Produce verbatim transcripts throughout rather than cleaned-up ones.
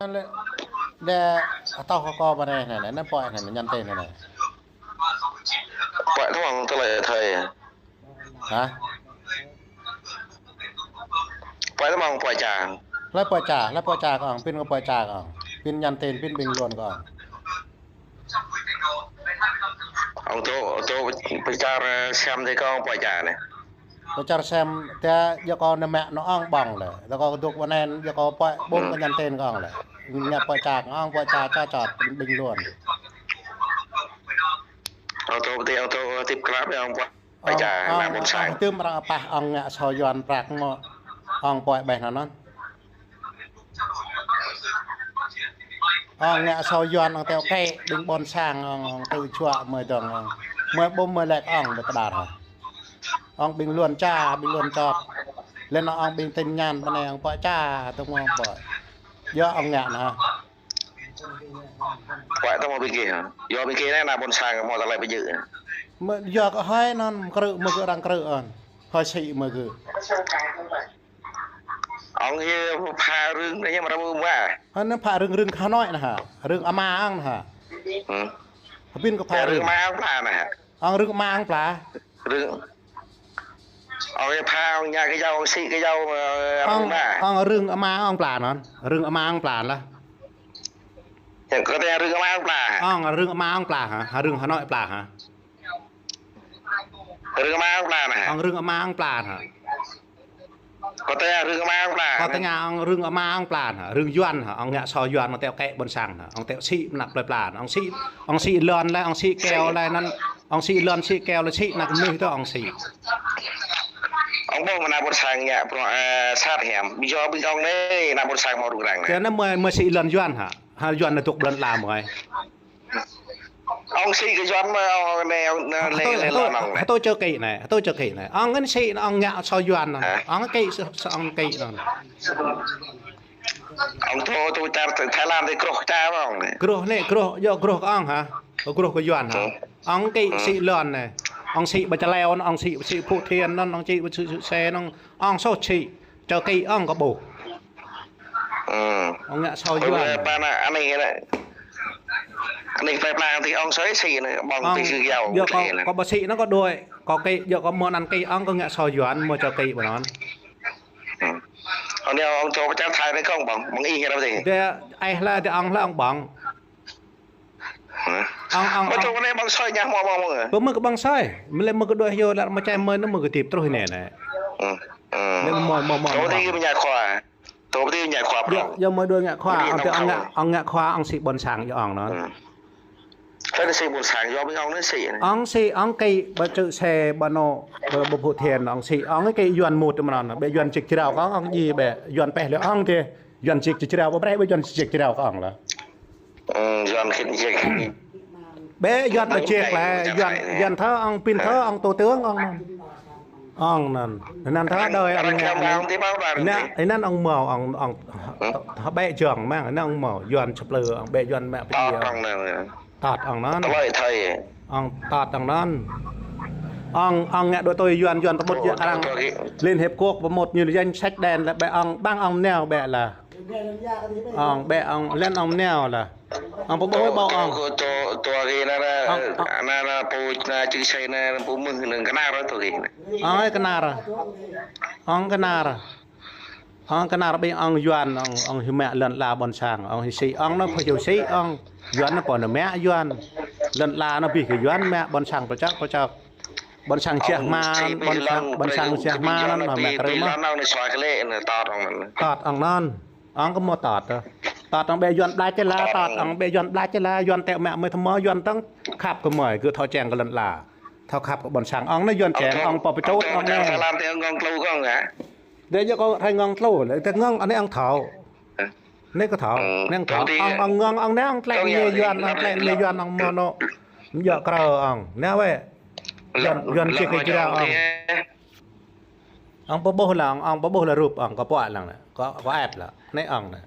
Lĕ, lĕ, atâo kơ kâo ƀơi anai, anai, anai, anai, pơhiăp anai, anai, nhắn tin anai, anai. Pơhiăp tơmăng tơlơi thơi. Hă? Pơhiăp tơmăng pơhiăp ča. Lĕ pơhiăp ča, lĕ pơhiăp ča kơ ong, pin kơ pơhiăp ča kơ ong. Pin nhắn tin, pin bình luận kơ ong. Ong tŭ, tŭ pơčar sem tơ kâo pơhiăp ča anai. Pơčar sem tơ yua kâo nao mă nao ong ƀơ̆ng lĕ. Tơ kâo dŏ ƀơi anai, yua kâo pơhiăp ƀơ̆ng kơ nhắn tin kơ ong lĕ. Ngă pơhiăp ča kơ ong, pơhiăp ča ča ča bình luận. Ong tŭ pơtĭ, ong tŭ tip klap ong pơhiăp ča, ong, ană ƀôn sang. Ong tŭ mơrăng apah ong ngă asâo Yuan prăk mơ̆. Ong pơhiăp ƀĕ anŭn. Ong ngă asâo Yuan ong teo kĕ, ƀing ƀôn sang ong, ong tŭ čuă mơi dong ong. Mơi ƀu mơi lĕ ong ƀơi tơđar hă. Ong bình luận ča, bình luận čot. Lĕ anŭn ong ƀing tin nhắn ƀơi anai ong pơhiăp ča, tŭ mơ̆ ong pơhiăp. Yua ong ngă anŭn hă. Pơhiăp tơmăng ƀing gih hă. Yua ƀing gih anai ană ƀôn sang hmâo tơlơi pơjơ̆. Mơi yua kơ hơi anŭn krư̆ mơi gơ̆ arăng krư̆ ong. Hơi sĭ mơi gơ̆. Ong hĭ pha rưng anai ñu mơrăm mơ̆. Hă, anŭn pha rưng, rưng Hà Nội anŭn hă. Rưng ama ong anŭn hă. Hă? Hơbĭn kơ pha rưng. Rưng ama ong pla anŭn hă. Ong rưng ama ong pla. Rưng. Ong hĭ pha ong ngă kơ yâo, ong sĭ kơ yâo, ơ, ong ama. Ong rưng ama ong pla anŭn. Rưng ama ong pla lah. Yang kơ tơ rưng ama ong pla. Ong rưng ama ong pla hă. Hă, rưng Hà Nội pla hă. Rưng ama ong pla anŭn hă. Ong rưng ama ong pla anŭn hă. Kâo tơña rưng ama ong pla. Kâo tơña ong rưng ama ong pla anŭn hă. Rưng Yuan hă. Ong ngă asâo Yuan ong teo kĕ ƀôn sang anŭn hă. Ong teo sĭ mơnăp plơi pla anŭn hă. Ong sĭ, ong sĭ lŏn lĕ, ong sĭ keo lĕ anŭn. Ong sĭ lŏn sĭ keo lĕ sĭ anăp mơnuih tơ ong sĭ. Ong ƀơ̆ng ană ƀôn sang ngă prong, ơ, sat hiam. Ƀing yua ƀing ong anai ană ƀôn sang hmâo rŭng răng anai. Tơ anŭn mơi, mơi sĭ lŏn Yuan hă. Hă Yuan anŭn dŏ ƀơi lŏn ala mơi. Ong sĭ kơ Yuan mơ̆ ong anai, ong anai, hơtô, lĕ, lĕ hơtô, lŏn ong anai. Hơtô čơ kĕ anai, hơtô čơ kĕ anai. Ong anŭn sĭ, ong ngă asâo Yuan anŭn. Hă? Ong kĕ sơ, sơ ong kĕ anŭn. Ong tŭ, tŭ čar Thái Lan tơ grŏh ča ong anai. Grŏh anai, grŏh, yua grŏh kơ ong hă? Grŏh kơ Yuan hă? Hă? Ong kĕ sĭ lŏn anai. Ong sĭ ƀơi Čơleo anŭn, ong sĭ, sĭ Phú Thiện anŭn, ong sĭ ƀơi Suối, Suối anŭn. Ong soh sĭ. Čơ kĕ ong kơ ƀuh. Ong ngă asâo Yuan. Ƀơi anai, anai, anai plơi pla tơ ong soh sĭ anai, ƀơ̆ng tơ sĭ yâo. Yua kơ, kơ ƀu sĭ anŭn kơ đuaĭ. Kơ kĕ, yua kơ mơ̆ng anŭn kĕ ong kơ ngă asâo Yuan, mơ̆ čơ kĕ ƀơi anŭn. Ong anai ong čô pơčah thai anai kơ ong ƀơ̆ng, ƀơ̆ng ih ră tơ. Tơ, ih lah, tơ ong lah ong ƀơ̆ng. Hă? Ong, ong, ƀu ong. Tŭ anai ƀơ̆ng soi ñă hmâo ƀơ̆ng mơ̆. Ƀu mơ̆ kơ ƀơ̆ng soi. Mơ̆ lĕ mơ̆ kơ đuaĭ yua lĕ mơ̆ čai mơi anŭn mơ̆ kơ tip truh anai anai. Hă, hă. Lĕ mơ̆, mơ̆, mơ̆, tŭ mơ̆ tơ ƀơ̆ng. Ñu ñă khua. Tŭ mơ̆ tơ ñu ñă khua prong. Yua mơi đuaĭ ñă khua, ong tơ ong ngă, ong ngă khua, ong sĭ ƀôn sang yua ong anŭn. Hă. Tơ sĭ ƀôn sang yua ƀing ong anŭn sĭ anai. Ong sĭ, ong kĕ ƀơi Čư̆ Sê, ƀơi anŭn, ƀơi, ƀơi Phú Thiện ong sĭ, ong kĕ Yuan mŭt mơ̆n anŭn. Ƀĕ Yuan čik črao kơ ong, ong djai ƀĕ Yuan pĕh lĕ ong tơ. Yuan čik črao, ƀu brơi ƀĕ Yuan čik črao kơ ong lah. Ơ, Yuan khĭn jek. Ƀĕ Yuan ƀu jek lĕ, Yuan, Yuan thơ ong, pin thơ ong, thủ tướng ong anŭn. Ong anŭn. Anŭn thơ đơi ong ngă anŭn. Anŭn ong hmâo ong, ong, thơ ƀĕ jong mơ̆ng, anŭn ong hmâo. Yuan čơplư ong, ƀĕ Yuan mă pơjing. Tơt ong anŭn. Ong tơt ong anŭn. Ong, ong ngă đuaĭ tui Yuan, Yuan tơƀut yua arăng. Liên Hiệp Quốc pơmŭt ñu danh sách đen lĕ ƀĕ ong, ƀăng ong nao ƀĕ lah. Ong ƀĕ ong, lĕ ong nao lah. Ong pơƀuh ƀô̆ ong. Tơ, tơ, tơ, tơ, tơ, ong, ong. Anai, anai, pô, anai, Čư̆ Sê anai, pô mơ̆ng, anai, kơnar, tơ, tơ. Ong, ơi, kơnar. Ong, kơnar. Ong, kơnar ƀing ong Yuan, ong, ong hơmă lŏn ala ƀôn sang, ong hơsĭ, ong anŭn pô hơsĭ, ong Yuan anŭn pô anŭn mă Yuan. Lŏn ala anŭn abih kơ Yuan mă, ƀôn sang pơčŏk, pơčŏk. Ƀôn sang čeh hma, ƀôn sang, ƀôn sang čeh hma anŭn, anŭn mă krư̆ mơ̆n. Tơt ong anŭn. Ong kơ mơ̆ tơt. Tơt ong ƀĕ Yuan ƀlač čê lah, tơt ong ƀĕ Yuan ƀlač čê lah, Yuan tĕ mă mơi thâo mơ̆, Yuan tơ̆ng khăp kơ mơi, gơ̆ thâo čeng kơ lŏn ala. Thâo khăp kơ ƀôn sang. Ong anai Yuan čeng, ong pô pơčut, ong anai. Dê yua kơ hrơi ngŏng tlô, lĕ tơ ngŏng anai ong thâo. Anai kơ thâo, anai ong thâo. Ong, ong ngŏng, ong anai ong tlĕ mơi Yuan, ong tlĕ mơi Yuan, ong mơ̆ anŭn. Yua krơ ong. Anai wĕ. Yuan, Yuan čih kơ jrao ong. Ong pơƀuh lah, ong, ong pơƀuh lah rup ong, kơ pơhiăp lăng anai. Kơ, kơ ĕp lah. Anai ong anai.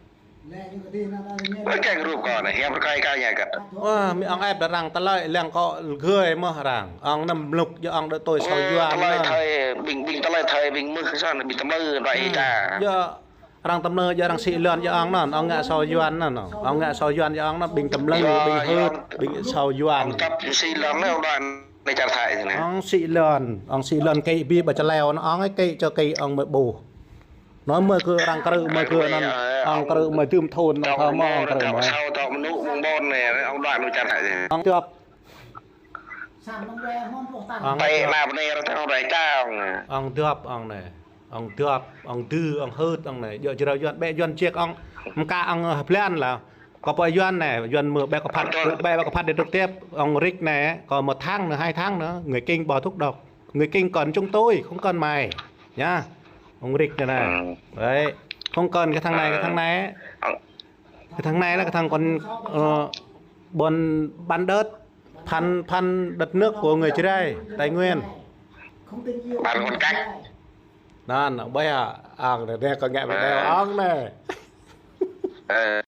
Ƀơi kĕ rup kơ anai, hiam rơkai kơ ña kơ. Wah, mơi ong ĕp lah arăng tơlơi, lăng kơ gơi mơ̆ arăng. Ong anŭn mlŭk yua ong đuaĭ tui asâo Yuan anŭn. Tơlơi thơi, ƀing, ƀing tơlơi thơi, ƀing mơ̆ săn, ƀing tơlơi rai ta. Yua Arăng tơm nơ, yua arăng sĭ lŏn yua ŏng anŭn, ŏng ngă asâo Yuan anŭn. Ŏng ngă asâo Yuan yua ŏng anŭn, ƀing tơm lơ, ƀing hơt, ƀing asâo Yuan. Ŏng tơp sĭ lŏn lĕ ŏng đuaĭ anai čar Thái anai. Ŏng sĭ lŏn, ŏng sĭ lŏn kĭ ƀĭ ƀă čơleo anŭn, ŏng kĭ čơ kĭ ŏng mơi ƀuh. Anŭn mơi kơ arăng krư̆ mơi kơ anŭn, ŏng krư̆ mơi dưm thun, ŏng thâo mơ̆ ŏng krư̆ mơi. Tơm sâo tơm mơnŭ mơ̆ng ƀôn anai, ŏng đuaĭ anai čar Thái anai. Ŏng dŏp. Ŏng dŏp. Ŏng dŏp, ŏng anai. Ŏng dŏp, ŏng dư, ŏng hơt, ŏng anai. Djơ̆ jrao Yuan, ƀĕ Yuan čiek ŏng, mơkă ŏng hơblan lah. Kâo pô Yuan anai, Yuan mơ̆ ƀĕ kơ phat, ƀĕ kơ phat đi trực tiếp, ŏng Rik anai, kâo một tháng nữa, hai tháng nữa, người Kinh bỏ thuốc độc. Người Kinh cần chúng tôi, không cần mày. Nhá. Ŏng Rik anai. Đấy. Không cần cái thằng này, cái thằng này. Cái thằng này là cái thằng còn, ờ, buôn bán đất, phăn, phăn đất nước của người Jrai, Tây Nguyên. Bán con cặc. Anŭn, ƀơi hă, ŏng anai, anai kâo ngă video ŏng anai. Ơ,